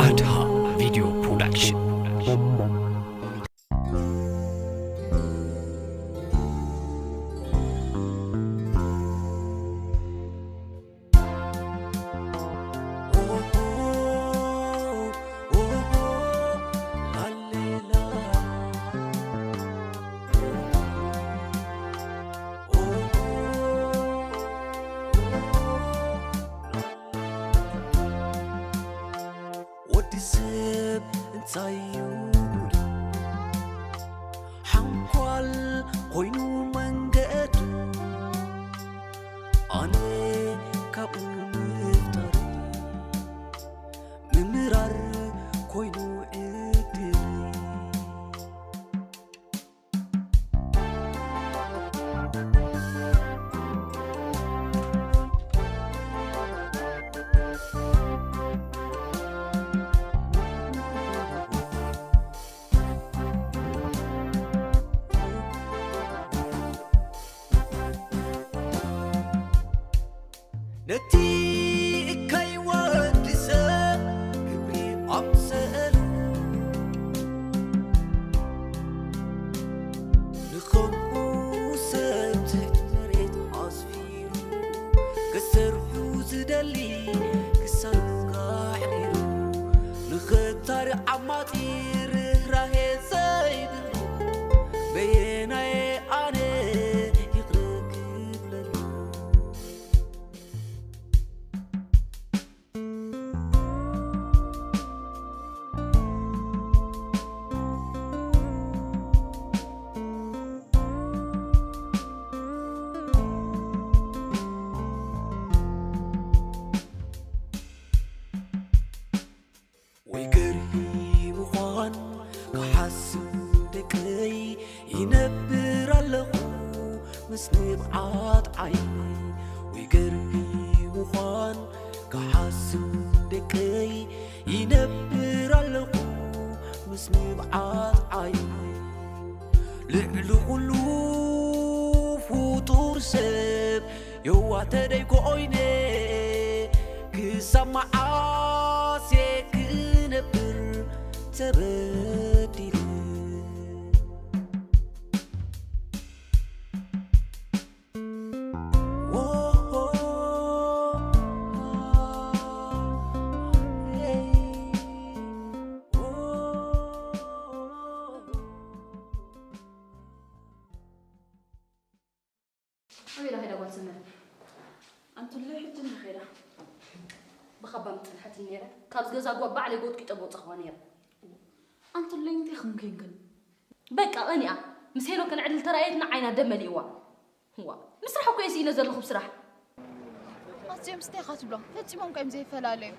ኣድሃ ቪድዮ ፕሮዳክሽን። ወዲ ሰብ እንታይ እዩ ጉዱ? ሓንኳል ኮይኑ መንገዱ፣ ኣነ ካብኡ ምፍጣር፣ ምምራር ኮይኑ ዕድል። ነቲ እካይ ወዲ ሰብ ክብሪ ኣምሰሉ፣ ንኸምኡ ሰብ ትሕቲ መሬት ኣስፊሩ፣ ክሰርሑ ዝደሊ ክሳዱ ካሕዲሩ፣ ንኽታሪ ዓማጺ ርህራሄ ዘይብሉ፣ በየናየ ኣነ ይቕረ ክብለሉ? ወይ ገርሂ ምዃን ክሓስብ ደቀይ፣ ይነብር ኣለኹ ምስ ንብዓት ዓይኒ። ወይ ገርሂ ምዃን ክሓስብ ደቀይ፣ ይነብር ኣለኹ ምስ ንብዓት ዓይኒ። ልዕሊ ኩሉ ፍጡር ሰብ የዋህ ተደይ ኮይነ፣ ክሳብ መዓስ እየ ክነብር ተበዲለ? ኣበይ ኢላ ከይዳ ጓል ሰመረ? ኣንቱለይ ሕጂ እንዳ ከይዳ። ብኻባ ምጽንሐትን ነይረ። ካብዚ ገዛ ጓ ባዕለይ ጎጥቂጠ በውጻኽዋ ነይረ። ኣንቱለይ እንታይ ኹንክን ግን? በቃ ቀኒኣ። ምስ ሄኖክ ክንዕድል ተራእየትና ዓይና ደም መሊእዋ። ዋ፣ ምስራሕ እኮ እየ ስኢነ ዘለኹ ብስራሕ። ኣዚኦም ስታይ ኢኻ ትብሎም? ፈጺሞም እኮ እዮም ዘይፈላለዩ።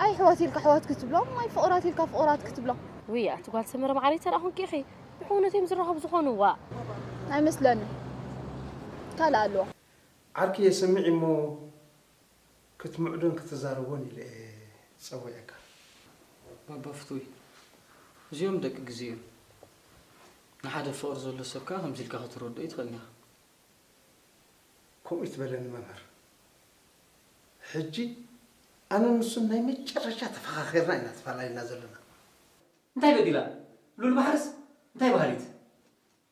ኣይ ኣሕዋት ኢልካ ኣሕዋት ክትብሎም፣ ኣይ ፍቑራት ኢልካ ፍቑራት ክትብሎም። ውይ ኣቲ ጓል ሰመረ መዓረይ ተራእኹን ቂኺ። ብሕውነት እዮም ዝራኸቡ ዝኾኑ ዋ። ኣይመስለንን። ካልእ ኣለዎ። ዓርኪ እየ ሰሚዕ እሞ ክትምዕዶን ክትዛረቦን ኢለ እየ ዝጸውዐካ። ባባ ፍቱይ፣ እዚኦም ደቂ ግዜ እዮም። ንሓደ ፍቕሪ ዘሎ ሰብ ከኣ ከምዚ ኢልካ ክትረድኦ ኣይትኽእልን ኢኻ። ከምኡ ይትበለኒ መምህር። ሕጂ ኣነ ንሱን ናይ መጨረሻ ተፈኻኺርና ኢና ተፈላለና ዘለና። እንታይ በዲላ? ሉል ባሕርስ እንታይ በሃሊት?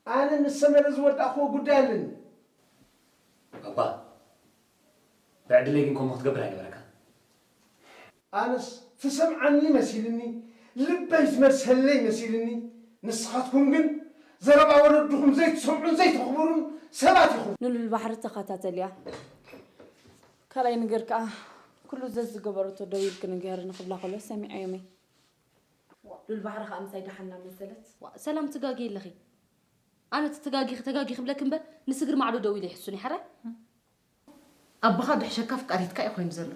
ኣነ ምስ ሰመረ ዝወዳእክዎ ጉዳይ ኣለኒ። ባባ፣ ብዕድለይ ግን ከምኡ ክትገብር ኣይነበረካን። ኣነስ ትሰምዓኒ መሲልኒ፣ ልበይ ዝመልሰለይ መሲልኒ፣ ንስኻትኩም ግን ዘረባ ወለድኹም ዘይትሰምዑን ዘይተኽብሩን ሰባት ኢኹም። ንሉል ባሕሪ ተኸታተልያ። ካልኣይ ነገር ከኣ ኩሉ ዘዝገበረቶ ደው ኢልኪ ንገሪ ንኽብላ ከሎ ሰሚዐዮም'የ። ሉል ባሕሪ ከኣ ምሳይ ደሓን እናመሰለት። ዋ፣ ሰላም ትጋጊ ኣለኺ። ኣነ እቲ ተጋጊኺ ተጋጊ ክብለኪ እምበር ንስግር ማዕዶ ደው ኢለ ይሕሱን እየ፣ ሕራይ? ኣቦኻ ድሕሸካ ፍቃሪትካ እዩ ኮይኑ ዘሎ።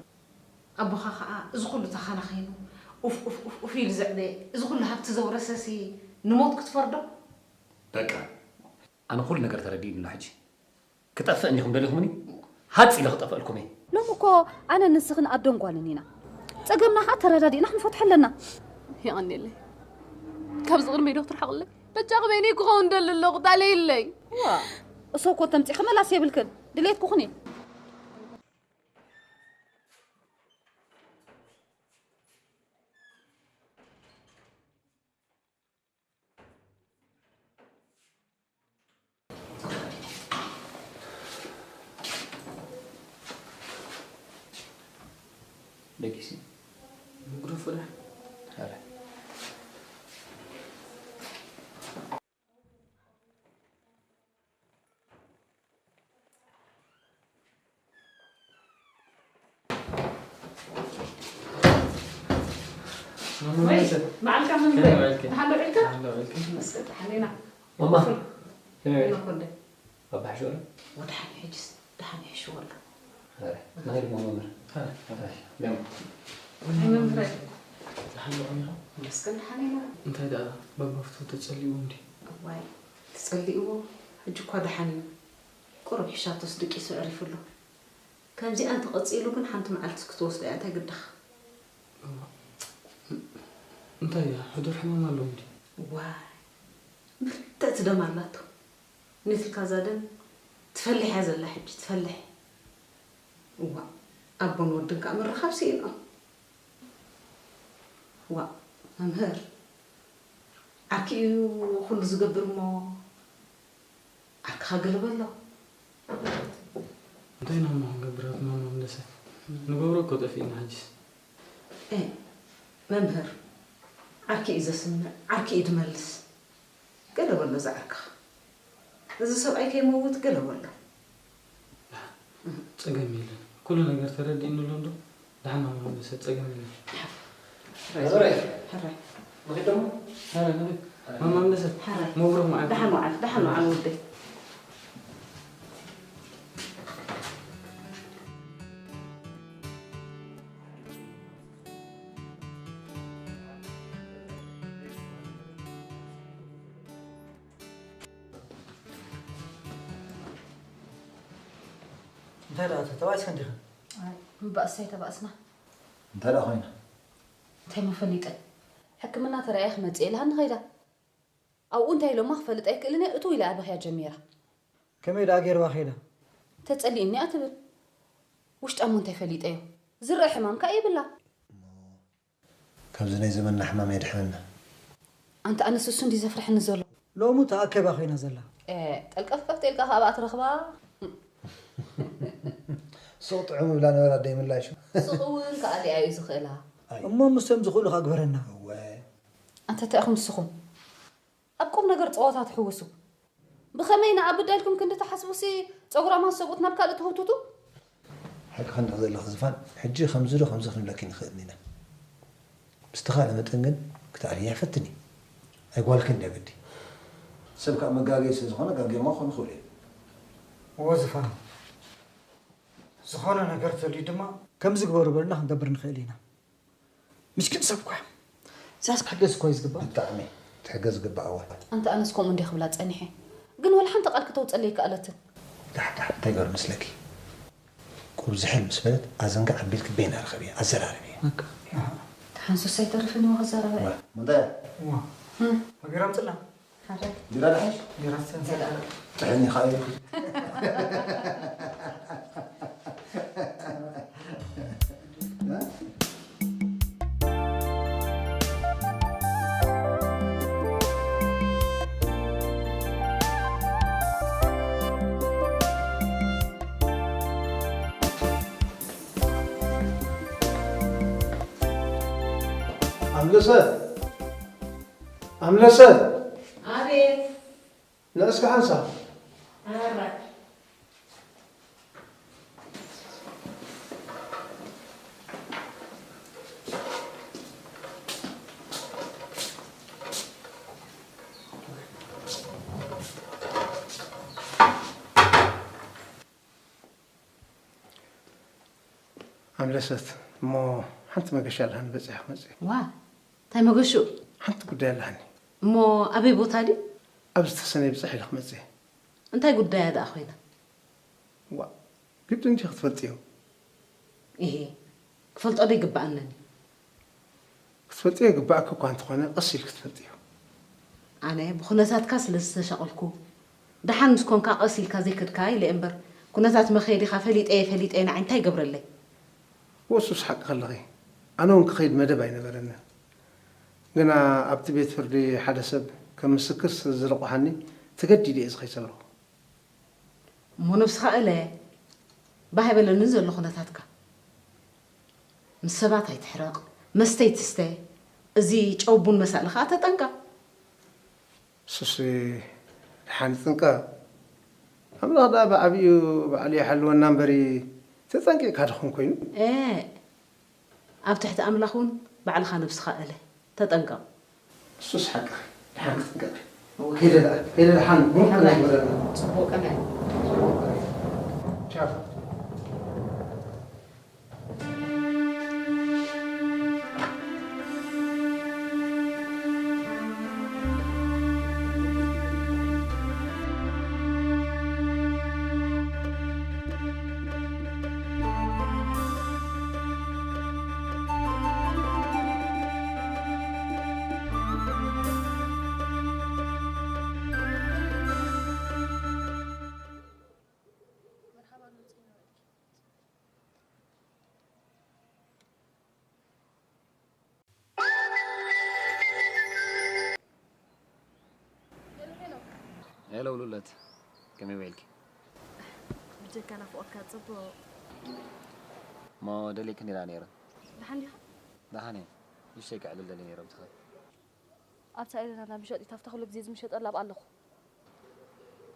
ኣቦኻ ከኣ እዚ ኩሉ ተኻናኺኑ፣ ኡፍ፣ ኡፍ፣ ኡፍ፣ ኡፍ ኢሉ ዘዕበየ፣ እዚ ኩሉ ሃብቲ ዘውረሰሲ ንሞት ክትፈርዶ? በቃ፣ ኣነ ኩሉ ነገር ተረዲእኒ ኣሎ ሕጂ። ክጠፍእ እንዲኹም ደሊኹምኒ? ሃጽ ኢለ ክጠፍኣልኩም እየ። ሎሚ እኮ ኣነ ንስኽን ኣዶን ጓልን ኢና። ጸገምና ከኣ ተረዳዲእና ክንፈትሖ ኣለና። የቐንየለይ። ካብዚ ቅድመይ ዶ ክትርሕቕለይ? በጃኺ በይነይ ክኸውን ደሊ ኣለኹ፣ ጣለይለይ። ዋ፣ እሶ እኮ ተምጺኺ መላስ የብልክን። ድሌትኪ ኩኒ። ደቂሲ። ምግደፎ ደሓን። ኧረ። ወይ፣ መዓልካ ምን ከመይ ውዒልኪ? ደሓን ውዒልካ? ደሓን ውዒልኪ? መስገን ደሓን ኢና። ማማ፣ ከመይ ውዒልኪ? ወደ ኣባ ሕሹ ኣሎ? ወደ ሓን ሕጅስ ደሓን ይሕሽዎ ኣሎ። ኧረ፣ ንኸይድ ማማ መምህር። ኧረ፣ ኧረ፣ ለማ። ኣይ መምህረይ። ደሓን ዶ ኢኻ? መስገን ደሓን ኢና። እንታይ ደኣ ባባ ፍትው ተጸሊእዎ እንዲ? እዋይ፣ ተጸሊእዎ ሕጂ እኳ ደሓን እዩ። ቁሩብ ሕሻቶስ ድቂሱ ኣዕሪፉ ኣሎ። ከምዚኣ እንተቐጺሉ ግን ሓንቲ መዓልቲ ክትወስዶ እያ፣ እንታይ ግድኻ? እንታይ እያ? ሕዱር ሕማም ኣለዎ እንዲ? ዋይ፣ ምልእቲ ደም ኣላቶ። ነትልካ እዛ ደም ትፈልሕ እያ ዘላ ሕጂ፣ ትፈልሕ። እዋ፣ ኣቦን ወድን ከኣ ምርኻብ ስኢኖም። ዋ፣ መምህር፣ ዓርኪ እዩ ኩሉ ዝገብር እሞ ዓርክኻ ገለ በሎ። እንታይ ኢና እሞ ክንገብር ኣቲ ማማ መለሰት? ንገብሮ እኮ ጠፊእና ሕጂስ። ኤ፣ መምህር፣ ዓርኪ እዩ ዘስምዕ፣ ዓርኪ እዩ ዝመልስ። ገለ በሎ ዝዓርክኻ። እዚ ሰብኣይ ከይመውት ገለ በሎ። ጸገም የለን። ኩሉ ነገር ተረዲእኒ ኣሎ እንዶ ደሓን ማማ መለሰት ጸገም የለን። ሕራይ። ሕራይ። ሕራይ፣ ሕራይ። ማማ መለሰት ሕራይ። መብሩክ መዓልቲ። ደሓን ወዓል፣ ደሓን ወዓል ወደይ። እንታይ ደኣ ተባእስካ እንዲኻ? ኣይ፣ ምባእስ ኣይተባእስና። እንታይ ደኣ ኮይና? እንታይ መፈሊጠ? ሕክምና ተራእየ ክመጽእ ኢልሃኒ ኸይዳ። ኣብኡ እንታይ ኢሎማ ክፈልጥ ኣይክእልን እየ፣ እትው ኢላ እያ በኽያ ጀሚራ። ከመይ ደኣ ገይርዋ ከይዳ? ተጸሊእኒ እያ ትብል። ውሽጣ እሞ እንታይ ፈሊጠዮ? ዝረአ ሕማም ከኣ የብላ። ካብዚ ናይ ዘመንና ሕማም የድሕነና። ኣንታ ኣነስ እሱ እንዲ ዘፍርሐኒ ዘሎ። ሎሚ ተኣከባ ኮይና ዘላ። ኤ፣ ጠልቀፍቀፍ ተልካ ካብ ኣትረኽባ። ሱቕ ጥዑም እብላ ነበራ ደይ ምላሹ። ሱቕ እውን ከኣሊኣ እዩ ዝኽእላ። እሞ ምስቶም ዝኽእሉ ከግበረና። እወ። ኣንተ እንታይ ኢኹም ንስኹም? ኣብ ቁም ነገር ጸወታ ትሕውሱ። ብኸመይ ንኣብ በዳልኩም ክንዲ ትሓስቡሲ ጸጉራማት ሰብኡት ናብ ካልእ ትህውትቱ? ሓቂ ክንዲ ዘለኺ ዝፋን፣ ሕጂ ከምዚ ዶ ከምዚ ክንብለኪ ንኽእል ኢና። ብዝተኻእለ መጠን ግን ክትኣልያ ፈትኒ። ኣይጓልክን ድያ ግዲ። ሰብ ከኣ መጋገዪ ስለ ዝኾነ ጋግዮማ ክኾኑ ይኽእሉ እዮም። እወ ዝፋን። ዝኾነ ነገር ተልዩ ድማ ከምዚ ግበሩ በልና ክንገብር ንኽእል ኢና። ምስኪን ሰብ እኳ እያ። እዚኣስ ክሕገዝ እኳ እዩ ዝግባእ። ብጣዕሚ ክትሕገዝ ዝግባእ እዋ። ኣንታ ኣነስ ከምኡ እንድየ ክብላ ጸኒሐ። ግን ወላ ሓንቲ ቃል ክተውጸለይ ኣይከኣለትን። ዳሕ ዳሕ እንታይ ገሩ መስለኪ? ቁብ ዝሕል ምስ በለት ኣዘንጋ ኣቢልኪ በይና ርኸብያ፣ ኣዘራርብያ። ተሓንሱስ ኣይተርፍን እዋ ክዛረባ እየ። ምንታይ? እዋ፣ ቢራ ኣምፅላ። ሓራይ። ቢራ ድሓሽ? ቢራ ሰንሰላ። ጥሕኒ ኸኣ እዩ። ኣምለሰ፣ ኣምለሰ። ኣቤት። ንእስካ ሓንሳ። ኣራይ። ኣምለሰት፣ እሞ ሓንቲ መገሻ ኣለሃኒ በጺሐ ክመጽእ። ዋ፣ እንታይ መገሹ? ሓንቲ ጉዳይ ኣለሃኒ። እሞ ኣበይ ቦታ ድዩ? ኣብ ዝተሰነይ ብጽሕ ኢለ ክመጽእ። እንታይ ጉዳያ ደኣ ኮይና? ዋ፣ ግድን እንጂ ክትፈልጥዮ። እሄ፣ ክፈልጦ ዶ ይግብኣነኒ? ክትፈልጥዮ ይግባኣኪ እኳ እንተኾነ፣ ቀስ ኢልኪ ክትፈልጥዮ። ኣነ ብኹነታትካ ስለ ዝተሻቐልኩ፣ ደሓን ምስ ኮንካ ቀስ ኢልካ ዘይከድካ ኢለ እምበር፣ ኩነታት መኸየዲኻ ፈሊጠየ ፈሊጠየ ንዓይ እንታይ ይገብረለይ? ወሱስ ሓቂ ከለኺ፣ ኣነ እውን ክኸይድ መደብ ኣይነበረንን። ግና ኣብቲ ቤት ፍርዲ ሓደ ሰብ ከም ምስክር ስለ ዝለቑሓኒ፣ ተገዲደ እየ ዝኸይድ ዘለኹ። እሞ ነብስኻ እለ፣ ባህ ኣይበለንን ዘሎ ኩነታትካ። ምስ ሰባት ኣይትሕረቕ፣ መስተ ኣይትስተ፣ እዚ ጨው ቡን መሳሊ ኸዓ ተጠንቀቕ። ሱስ ደሓን ይጥንቀቕ። ኣምላኽ ደኣ ብዓብዩ ባዕሉ ይሓልወና እምበሪ ተጠንቂቕካ ድኾን ኮይኑ። ኤእ፣ ኣብ ትሕቲ ኣምላኽ እውን ባዕልኻ ነብስኻ እለ። ተጠንቀቕ። እሱስ ሓቅኺ፣ ደሓን ክጥንቀቕ። ከይደ ደኣ፣ ከይደ ደሓን፣ ብሩኽ ቀን ይግበረልና። ጽቡቕ ቀን። ቻው። ሄሎ ሉለት፣ ከመይ ውዒልኪ? ብጀካ ናፍቆትካ ጽቡቕ። እሞ ደልየኪ እንዲና ነይረ። ደሓን ዲኻ? ደሓን እየ። ንእሽተይ ከዕልል ደልየ ነይረ ብትኻ። ኣብታ ኤለና ናብ ሸጢት ኣብታ ኩሉ ግዜ ዝምሸጠላ ኣብኣ ኣለኹ።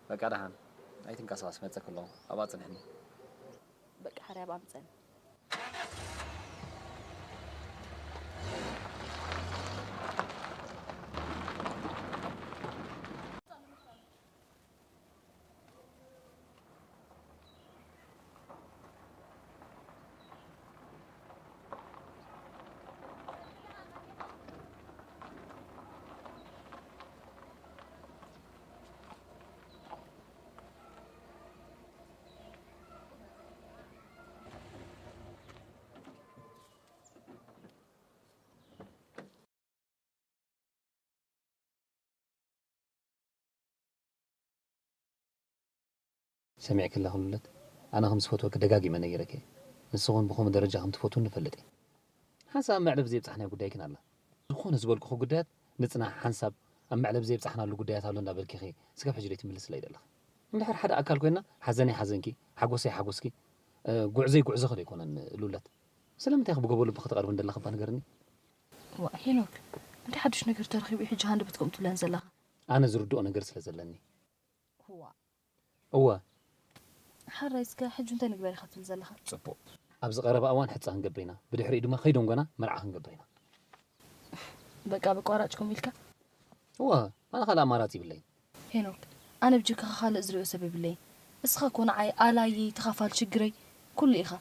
በቃ ደሓን ኣይትንቀሳቐስ፣ መጸኪ ኣለኹ። ኣብኣ ጽንሕኒ። በቃ ሕራይ ኣብኣ ምጸኒ። ሰሚዕኪ ኣለኺ ሉለት፣ ኣነ ከም ዝፈትወኪ ደጋጊመ ነጊረኪ እየ። ንስኺ እውን ብኸምኡ ደረጃ ከም ትፈትውኒ እፈልጥ እየ። ሓንሳብ ኣብ መዕለቢ ዘይብጻሕናዮ ጉዳይ ግን ኣላ። ዝኾነ ዝበልኩኺ ጉዳያት ንጽናሕ፣ ሓንሳብ ኣብ መዕለቢ ዘይብጻሕናሉ ጉዳያት ኣሎ እንዳበልኪ ኢኺ ስጋብ ሕጂ ዘይትምልስለይ ዘለኺ። እንድሕር ሓደ ኣካል ኮይና ሓዘነይ ሓዘንኪ፣ ሓጎሰይ ሓጎስኪ፣ እ፣ ጉዕዞይ ጉዕዞኺ ዶ ኣይኮነን ሉለት? ስለምንታይ ኢኺ ብጎቦ ልብኺ ትቐርብኒ ዘለኺ እባ ንገርኒ? ዋእ ሄኖክ፣ እንታይ ሓዱሽ ነገር ተረኺቡ እዩ ሕጂ ሃንደበት ከምኡ ትብለን ዘለኻ? ኣነ ዝርድኦ ነገር ስለ ዘለኒ። ዋእ እወ። ሓራይ እስከ ሕጂ እንታይ ንግበር ኢኻ ትብል ዘለኻ? ጽቡቕ። ኣብዚ ቀረባ እዋን ሕጸ ክንገብር ኢና። ብድሕሪኡ ድማ ከይደንጎና መርዓ ክንገብር ኢና። በቃ ብቋራጭ ከምኡ ኢልካ? እወ፣ ኣነ ካልእ ኣማራጺ ይብለይን። ሄኖክ፣ ኣነ ብጀካኻ ካልእ ዝሪኦ ሰብ የብለይን። እስኻ እኮ ንዓይ ኣላየይ፣ ተኻፋል ሽግረይ፣ ኩሉ ኢኻ።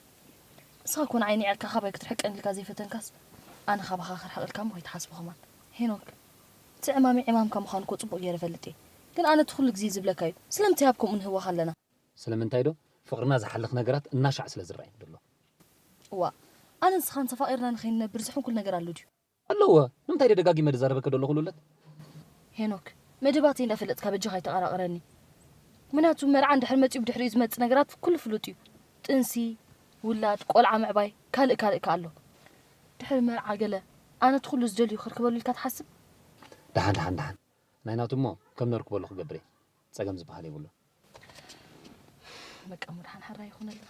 እስኻ እኮ ንዓይ ንዒቕካ ካባይ ክትርሕቀኒ ኢልካ ዘይፈተንካስ፣ ኣነ ካባኻ ክርሕቕ ኢልካ እሞ ከይትሓስቦ ከማን። ሄኖክ፣ እቲ ዕማመይ ዕማምካ ምዃኑ እኮ ጽቡቕ ገይረ እፈልጥ እየ። ግን ኣነ እቲ ኩሉ ግዜ ዝብለካ እዩ። ስለምንታይ ኣብ ከምኡ ንህወኽ ኣለና? ስለምንታይ ዶ? ፍቕርና ዝሓልኽ ነገራት እናሻዕ ስለ ዝረኣየኒ ዘሎ። እዋእ፣ ኣነ ንስኻን ተፋቒርና ንኸይንነብር ዝሕንኩል ነገር ኣሎ ድዩ? ኣለዎ። ንምንታይ ደጋጊመ ዝዛረበኪ ዘለኹ ሉለት? ሄኖክ፣ መደባተይ እንዳፈለጥካ በጃኻ ኣይተቐራቕረኒ። ምኽንያቱ መርዓ እንድሕር መጺኡ ብድሕሪኡ ዝመጽእ ነገራት ኩሉ ፍሉጥ እዩ። ጥንሲ፣ ውላድ፣ ቆልዓ ምዕባይ፣ ካልእ ካልእ ከኣ ኣሎ። ድሕሪ መርዓ ገለ ኣነ እቲ ኩሉ ዝደልዩ ከርክበሉ ኢልካ ትሓስብ? ደሓን ደሓን ደሓን። ናይ ናቱ እሞ ከም ነርክበሉ ክገብር እየ። ጸገም ዝበሃል የብሉን። በቃ እሞ ደሓን ሕራይ ይኹነልና።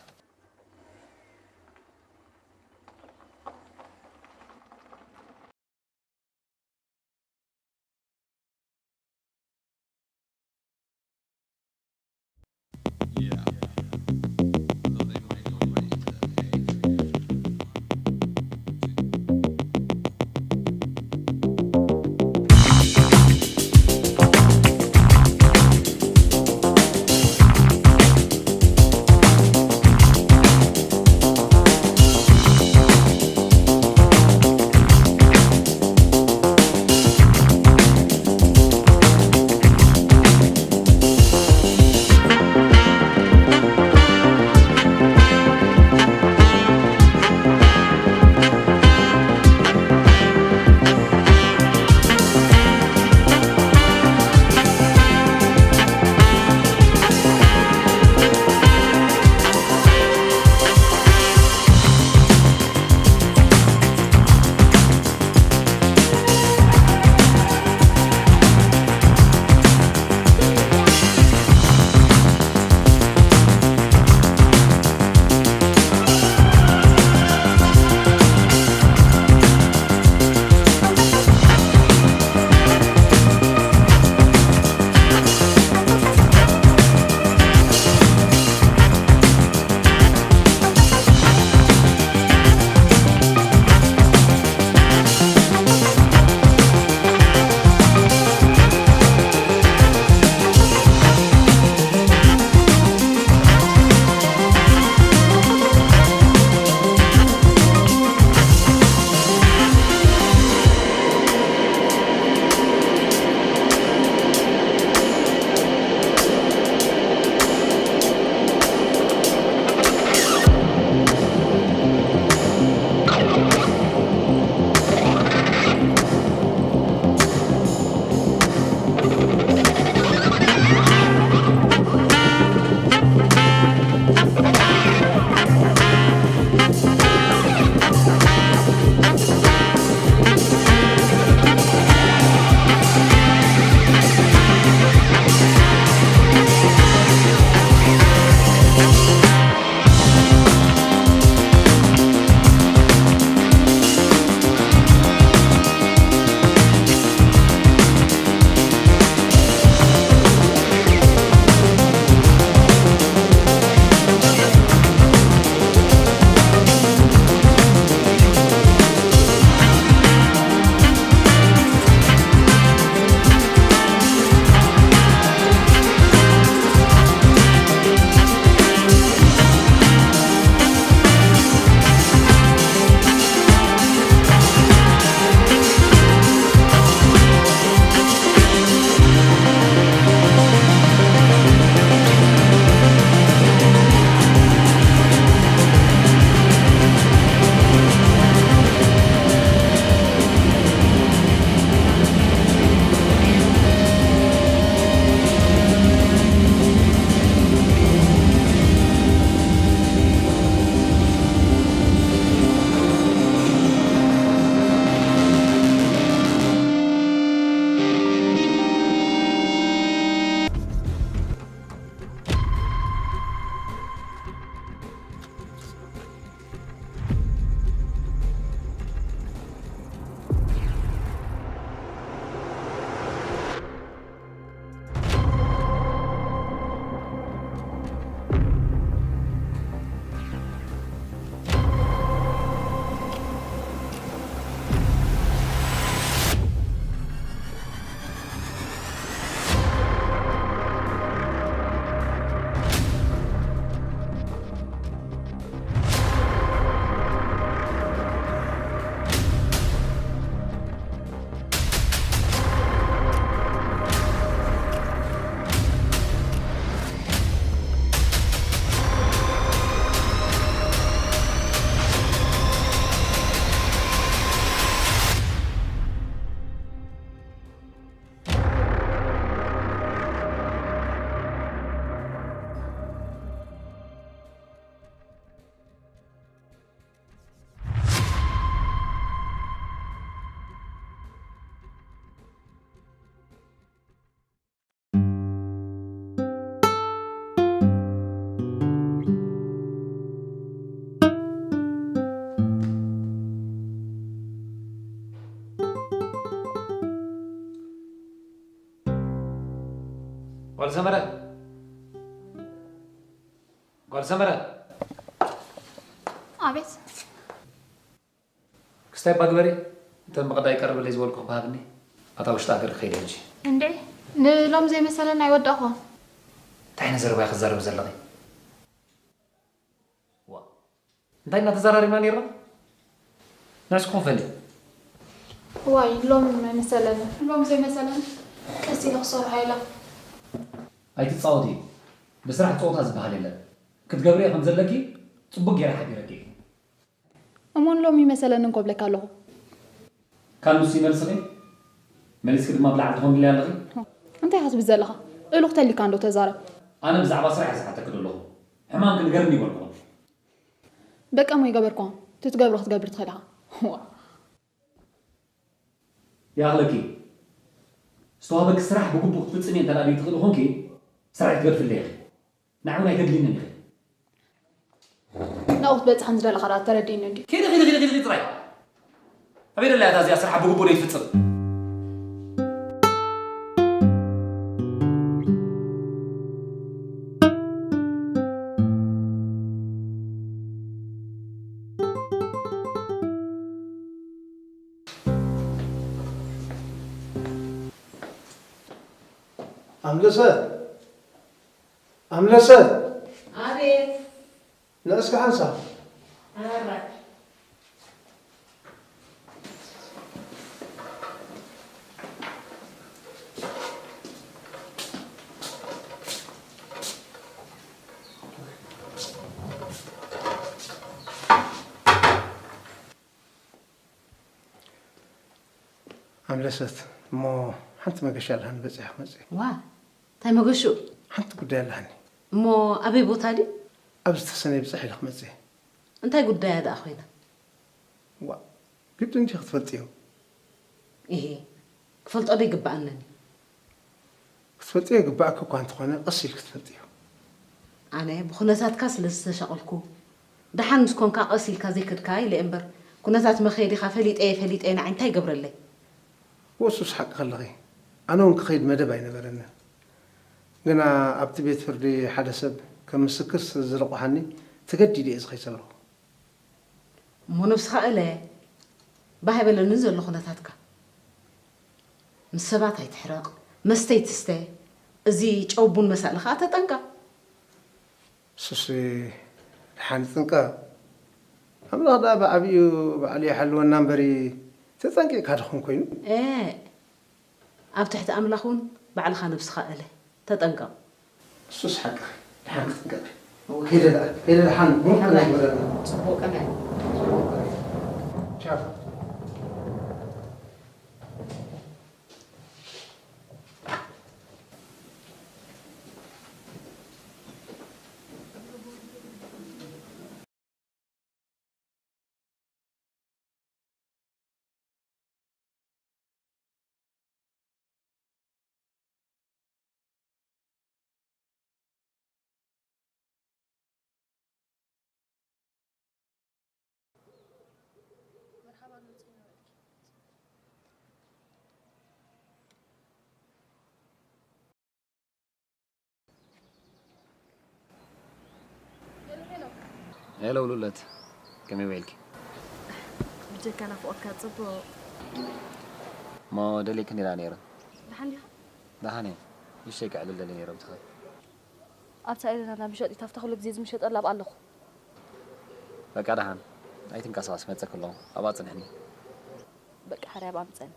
ጓል ሰመረ፣ ጓል ሰመረ። ኣቤት። ክስታይ እባ ግበሪ። እተን ብቐዳይ ቀርብለይ ዝበልኩ ክበሃብኒ ኣታ ውሽጢ ሃገር ክኸይድ ሕጂ። እንዴ፣ ንሎም ዘይመሰለን ኣይወዳእኹ። እንታይ ዓይነት ዘረባ ኢኺ ትዛረቢ ዘለኺ? ዋ፣ እንታይ እናተዘራሪብና ነይርና? ንዕስኩም ፈሊ። ዋይ ሎም መሰለን ሎም ዘይመሰለን ቀስ ኢለ ክሰርሖ ኢለ። ኣይትፃወቲ። ብስራሕ ፀወታ ዝበሃል የለን። ክትገብርዮ ከም ዘለኪ ፅቡቅ ገይረ ሓቢረኪ። እሞ ንሎም ይመሰለን እንኮ ብለካ ኣለኹ። ካብ ንሱ ይመልስኺ? መሊስኪ ድማ ብላዕሊ ትኾንልይ ኣለኺ? እንታይ ኢኻ ትብል ዘለኻ? እሉ ክተሊካ እንዶ ተዛረብ። ኣነ ብዛዕባ ስራሕ እየ ዝሓተኪ ዘለኹ። ሕማምኪ ንገርኒ ይበልኩኹ። በቃ እሞ ይገበርኩ። ትትገብሮ ክትገብር ትኽእል ኢኻ። ዋ። ይኣኽለኪ። ዝተዋህበኪ ስራሕ ብግቡእ ክትፍፅሚ እንተ ደኣ ዘይትኽእሊ ኾንኪ፣ ስራሕ ኣይትገድፍለይ ኢኺ። ንዓይ እውን ኣይተድልይንን ኢኺ። ናብኡ ክትበፅሕ ንዝደለኻ ደኣ ተረዲእኒ እንድዩ። ኪዲ ኪዲ ኪዲ ኪዲ ጥራይ። ኣበይ ደላ እታ እዚኣ ስርሓ ብግቡእ ዘይትፍፅም? ኣምለሰት! ኣምለሰት! ኣቤት። ንዕስኪ ሓንሳብ። ኣራይ። ኣምለሰት፣ እሞ ሓንቲ መገሻ ኣለሃኒ በጺሐ ክመጽእ እየ። ዋ፣ እንታይ መገሽኡ? ሓንቲ ጉዳይ ኣለሃኒ። እሞ ኣበይ ቦታ ድዩ? ኣብ ዝተሰነይ ብጽሕ ኢለ ክመጽእ እየ። እንታይ ጉዳያ ደኣ ኮይና? ዋ፣ ግድን እንጂ ክትፈልጥዮ። ኢሂ፣ ክፈልጦ ዶ ይግብኣነን እዩ? ክትፈልጥዮ ይግብኣኪ እኳ እንተኾነ፣ ቀስ ኢልኪ ክትፈልጥዮ። ኣነ ብኹነታትካ ስለ ዝተሻቐልኩ፣ ደሓን ምስ ኮንካ ቀስ ኢልካ ዘይከድካ ኢለ እየ እምበር፣ ኩነታት መኸየዲኻ ፈሊጠ እየ ፈሊጠ እየ ንዓይ እንታይ ይገብረለይ? እወ እሱስ ሓቅኺ ኣለኺ። ኣነ እውን ክኸይድ መደብ ኣይነበረንን። ግና ኣብቲ ቤት ፍርዲ ሓደ ሰብ ከም ምስክር ስለ ዝረቑሓኒ ተገዲደ እየ ዝኸይድ ዘለኹ። እሞ ነብስኻ እለ ባህ ኣይበለንን ዘሎ ኩነታትካ። ምስ ሰባት ኣይትሕረቕ፣ መስተ ኣይትስተ፣ እዚ ጨው ቡን መሳሊ ኸኣ ተጠንቀቕ። እሱሲ ደሓን ይጥንቀቕ። ኣምላኽ ደኣ ብዓቢኡ ባዕሉ ይሓልወና እምበሪ ተጠንቂቕካ ድኹን ኮይኑ። ኤእ ኣብ ትሕቲ ኣምላኽ እውን ባዕልኻ ነብስኻ እለ፣ ተጠንቀቕ። እሱስ ሓቅኺ፣ ደሓን ክትጥንቀቒ። ከይደ ደኣ፣ ከይደ ደሓን፣ ሙሉእ ቅነ ይግበረልና። ጽቡቕ ቅነ። ጽቡቕ ቅነ። ቻው። ሄሎ ሉለት፣ ከመይ ውዒልኪ? ብጀካ ናፍቖትካ ጽቡቕ። እሞ ደልየኪ እንዲና ነይረ። ደሓን ዲኻ? ደሓን እየ። ንእሽተይ ከዕልል ደልየ ነይረ ብትኽእል። ኣብታ ኤለና ናብ ሸጢት ኣብታ ኩሉ ግዜ ዝምሸጠላ ኣብኣ ኣለኹ። በቃ ደሓን ኣይትንቀሳቐስ፣ መጸኪ ኣለኹ። ኣብኣ ጽንሕኒ። በቃ ሓራይ ኣብኣ ምጸኒ።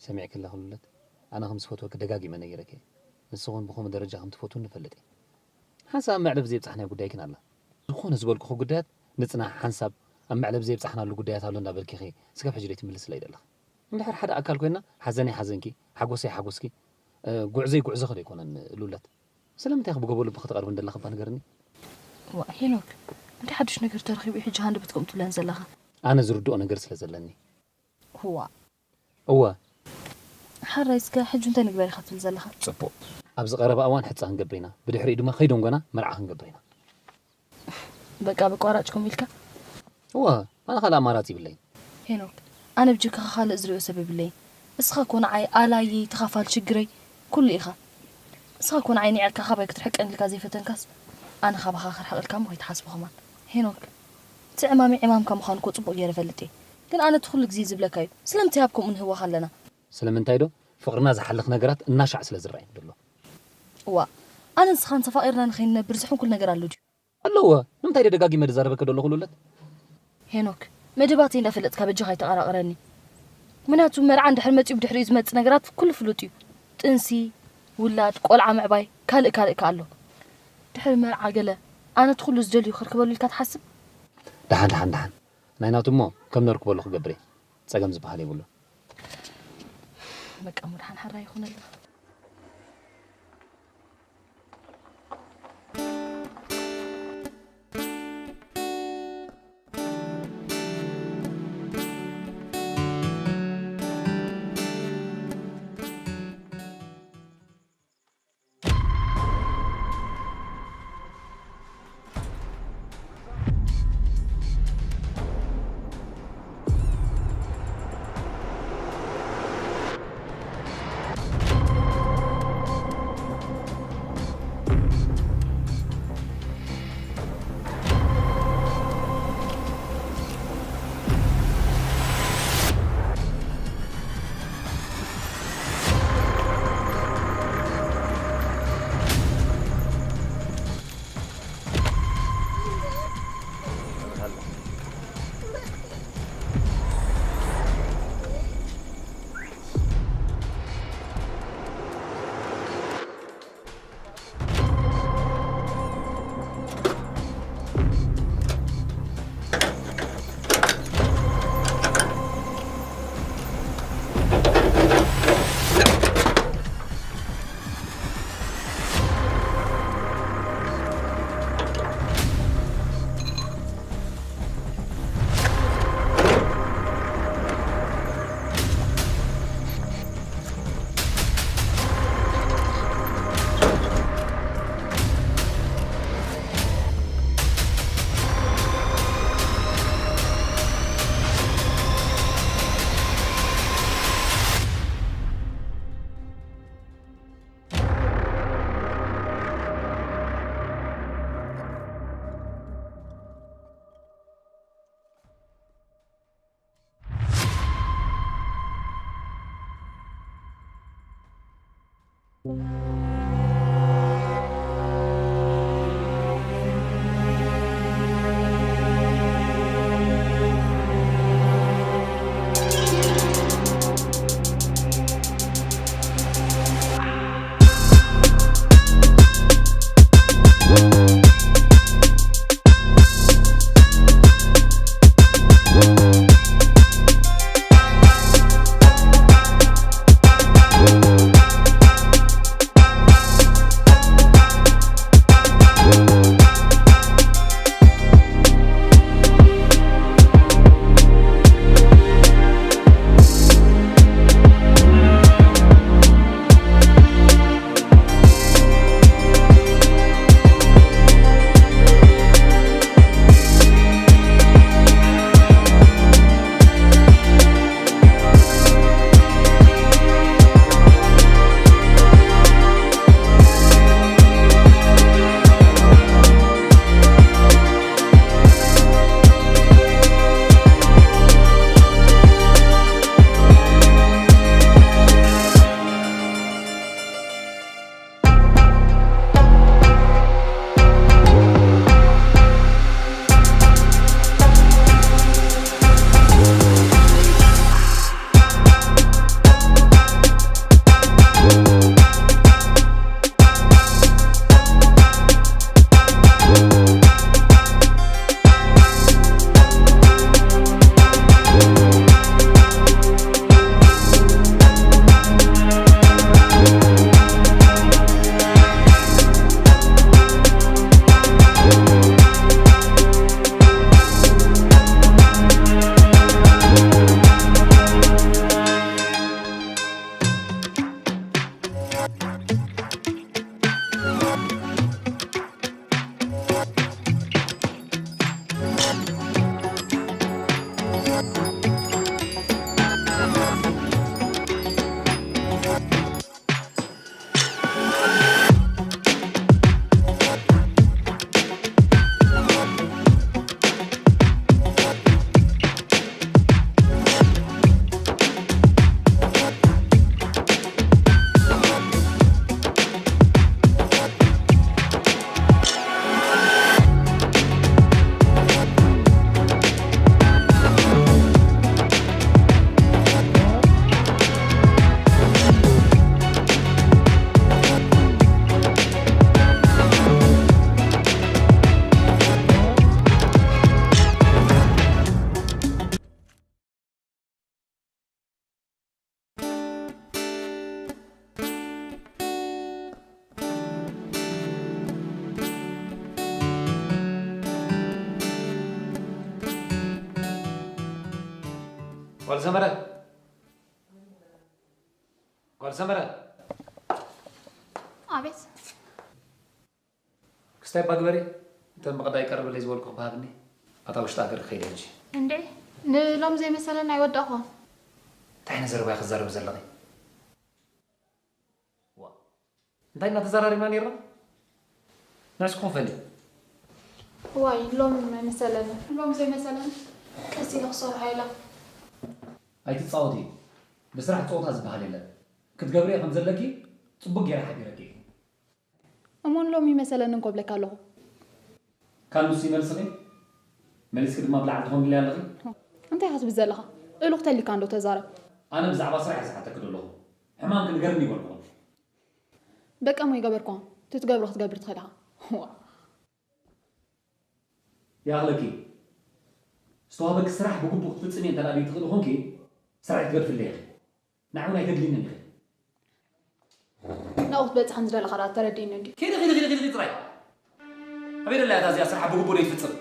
ሰሚዕኪ ኣለኺ ሉለት፣ ኣነ ከም ዝፈትወኪ ደጋጊመ ነጊረኪ እየ። ንስኺ እውን ብኸምኡ ደረጃ ከም ትፈትውኒ እፈልጥ እየ። ሓንሳብ መዕለቢ ዘይብጻሕናዮ ጉዳይ ግን ኣላ። ዝኾነ ዝበልኩኺ ጉዳያት ንጽናሕ ሓንሳብ ኣብ መዕለቢ ዘይብጻሕናሉ ጉዳያት ኣሎ እንዳበልኪ ኢኺ ስጋብ ሕጂ ዘይትምልስለይ ዘለኺ። እንድሕር ሓደ ኣካል ኮይና ሓዘነይ ሓዘንኪ፣ ሓጎሰይ ሓጎስኪ፣ እ፣ ጉዕዘይ ጉዕዞኺ ዶ ኣይኮነን ሉለት? ስለምንታይ ኢኺ ብጎቦ ልብኺ ትቐርቢ እንደለኺ እባ ንገርኒ? ዋ ሄኖክ፣ እንታይ ሓዱሽ ነገር ተረኺቡ እዩ ሕጂ ሃንደበት ከምኡ ትብለን ዘለኻ? ኣነ ዝርድኦ ነገር ስለ ዘለኒ። ህዋ እወ፣ ሓራይ እስከ ሕጂ እንታይ ንግበር ኢኻ ትብል ዘለኻ? ጽቡቕ። ኣብዚ ቀረባ እዋን ሕጻ ክንገብር ኢና። ብድሕሪኡ ድማ ከይደንጎና መርዓ ክንገብር ኢና። በቃ ብቋራጭ ከምኡ ኢልካ? እወ፣ ኣነ ካልእ ኣማራጺ ይብለይን። ሄኖክ፣ ኣነ ብጀካኻ ካልእ ዝሪኦ ሰብ የብለይን። እስኻ እኮ ንዓይ ኣላየይ፣ ተኻፋል ሽግረይ፣ ኩሉ ኢኻ። እስኻ እኮ ንዓይ ኒዕቅካ ካባይ ክትርሕቀኒ ኢልካ ዘይፈተንካስ ኣነ ካባኻ ክርሕቕ ኢልካ እሞ ከይትሓስቦ ከማን። ሄኖክ፣ እቲ ዕማመይ ዕማምካ ምዃኑ እኮ ጽቡቕ ገይረ እፈልጥ እየ። ግን ኣነ እቲ ኩሉ ግዜ ዝብለካ እዩ። ስለምንታይ ኣብ ከምኡ ንህወኽ ኣለና? ስለምንታይ ዶ? ፍቕርና ዝሓልኽ ነገራት እናሻዕ ስለ ዝረኣየኒ ዘሎ። እዋ፣ ኣነ ንስኻን ተፋቒርና ንኸይንነብር ዝሕንኩል ነገር ኣሎ ድዩ? ኣለዎ። ንምንታይ ዶ ደጋጊመ ዝዛረበኪ ዘለኹ ሉለት? ሄኖክ፣ መደባተይ እንዳፈለጥካ በጃኻ ኣይተቐራቕረኒ። ምክንያቱ መርዓ እንድሕር መጺኡ ብድሕሪኡ ዝመጽእ ነገራት ኩሉ ፍሉጥ እዩ። ጥንሲ፣ ውላድ፣ ቆልዓ ምዕባይ፣ ካልእ ካልእ ከ ኣሎ። ድሕሪ መርዓ ገለ ኣነ እቲ ኩሉ ዝደልዩ ከርክበሉ ኢልካ ትሓስብ? ደሓን ደሓን ደሓን፣ ናይ ናቱ እሞ ከም ነርክበሉ ክገብር እየ። ጸገም ዝበሃል የብሉን። በቃ እሞ ደሓን ሓራ ይኹነልና። ጓል ሰመረ፣ ጓል ሰመረ። ኣቤት። ክስታይ ባግበሪ፣ እንተ ምቕዳ ይቀርብለይ ዝበልኩ ክበሃብኒ፣ ኣታ ውሽጢ ሃገር ክኸይድ ሕጂ። እንዴ፣ ንሎም ዘይመሰለን ኣይወዳእኹም። እንታይ ነዘረባይ ክዛረብ ዘለኺ? ዋ፣ እንታይ እናተዘራሪብና ነይርና? ንዕስኩም ፈሊ። ዋይ፣ ሎም ኣይመሰለን። ሎም ዘይመሰለን። ቀስ ኢለ ክሰርሖ ኢለ። ኣይትጻወቲ። ብስራሕ ጸወታ ዝበሃል የለን። ክትገብርዮ ከም ዘለኪ ጽቡቅ ገይረ ሓቢረኪ። እሞ ንሎም ይመሰለን እንኮ ብለካ ኣለኹ። ካብ ንሱ ይመልስኺ? መሊስኪ ድማ ብላዕሊ ትኾንልይ ኣለኺ? እንታይ ኢኻ ትብል ዘለኻ? እሉ ክተሊካ እንዶ ተዛረብ። ኣነ ብዛዕባ ስራሕ እየ ዝሓተኪ ዘለኹ። ሕማም ክንገርኒ ይበልኩኹም። በቃ እሞ ይገበርኩኹም። ትትገብሮ ክትገብር ትኽእል ኢኻ። ዋ። ይኣኽለኪ። ዝተዋህበኪ ስራሕ ብግቡእ ክትፍጽሚ እንተ ደኣ ዘይትኽእሊ ኾንኪ፣ ስራሕ ክትገድፍለይ ኢኺ። ንዓይ እውን ኣይተድልይንን ኢኺ። ናብኡ ክትበጽሕ ከም ዝደለኻ ደኣ ተረዲእኒ እንድዩ። ኪዲ፣ ኪዲ፣ ኪዲ፣ ኪዲ ጥራይ። ኣበይ ደላ እታ እዚኣ ስራሕ ብግቡእ ዘይትፍጽም?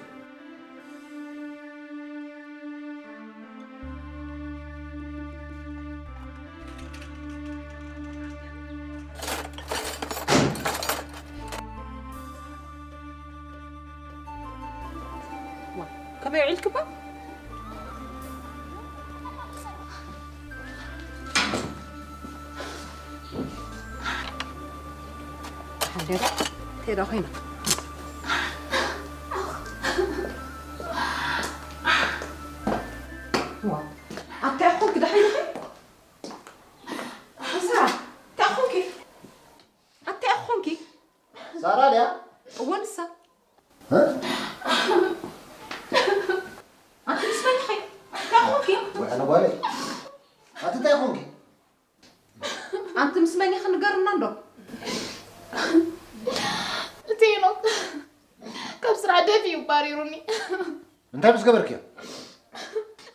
ዋ፣ ከመይ ውዒልክባ? ሓደራ፣ እንታይ ደኣ ኮይና? ዋ፣ ኣታ ይኹን ክዳሕ ኢልኺ? ንሳ፣ እንታይ ኮንኪ? ኣታ ኮንኪ? ሳራ ድያ? እወ፣ ንሳ። እ? ኣንቲ ምስ መን ኢኺ? እንታይ ኮንኪ? ወይ ኣነ ጓለይ። ኣንቲ እንታይ ኮንኪ? ኣንቲ ምስ መን ኢኺ ንገርና እንዶ? እቲ ሄኖክ ካብ ስራሕ ደፊኡ ባሪሩኒ። እንታይ ምስ ገበርክዮ?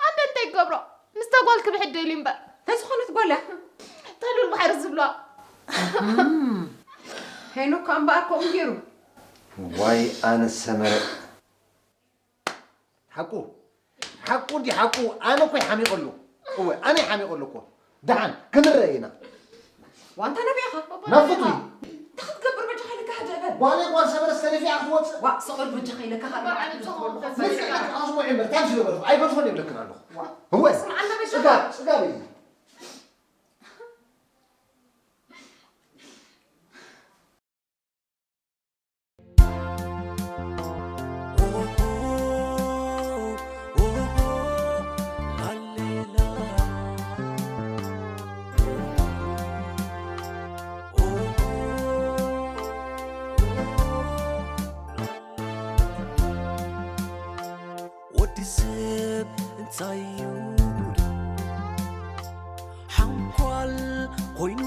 ኣንተ እንታይ ክገብሮ? ምስታ ጓል ክብሕት ደልዩ እምበር። እንታይ ዝኾነት ጓል እያ? እታ ሉል ባሕሪ ዝብልዋ። እም። ሄኖክ እምበኣር ከምኡ ገይሩ። ዋይ ኣነ ሰመረ። ሓቁ፣ ሓቁ እንዲ ሓቁ፣ ኣነ እኮ ይሓሚቐሉ። እወ፣ ኣነ ይሓሚቐሉ እኮ። ደሓን ክንረአ ኢና። ዋንታ ነቢኻ? ናፍቱ እዩ። እንታይ ክትገብር በጃኻ ኢለካ ህድእ በል። ጓለይ ጓል ሰመረ ዝተደፊኣ ክትወፅእ። ዋ፣ ስቕ በል በጃኻ ኢለካ ካልእ መዓት ክትገብር ንስኻ ክትፈልጥ ኢኻ። ኣስምዑ እምበር፣ ታብ ዝገበርኩ ኣይገድፎን የብለክን ኣለኹ። ዋ። እወ። ስምዓና በጃኻ። ጽጋብ፣ ጽጋብ እዩ። ወዲ ሰብ እንታይ እዩ ሓንኳል ኮይኑ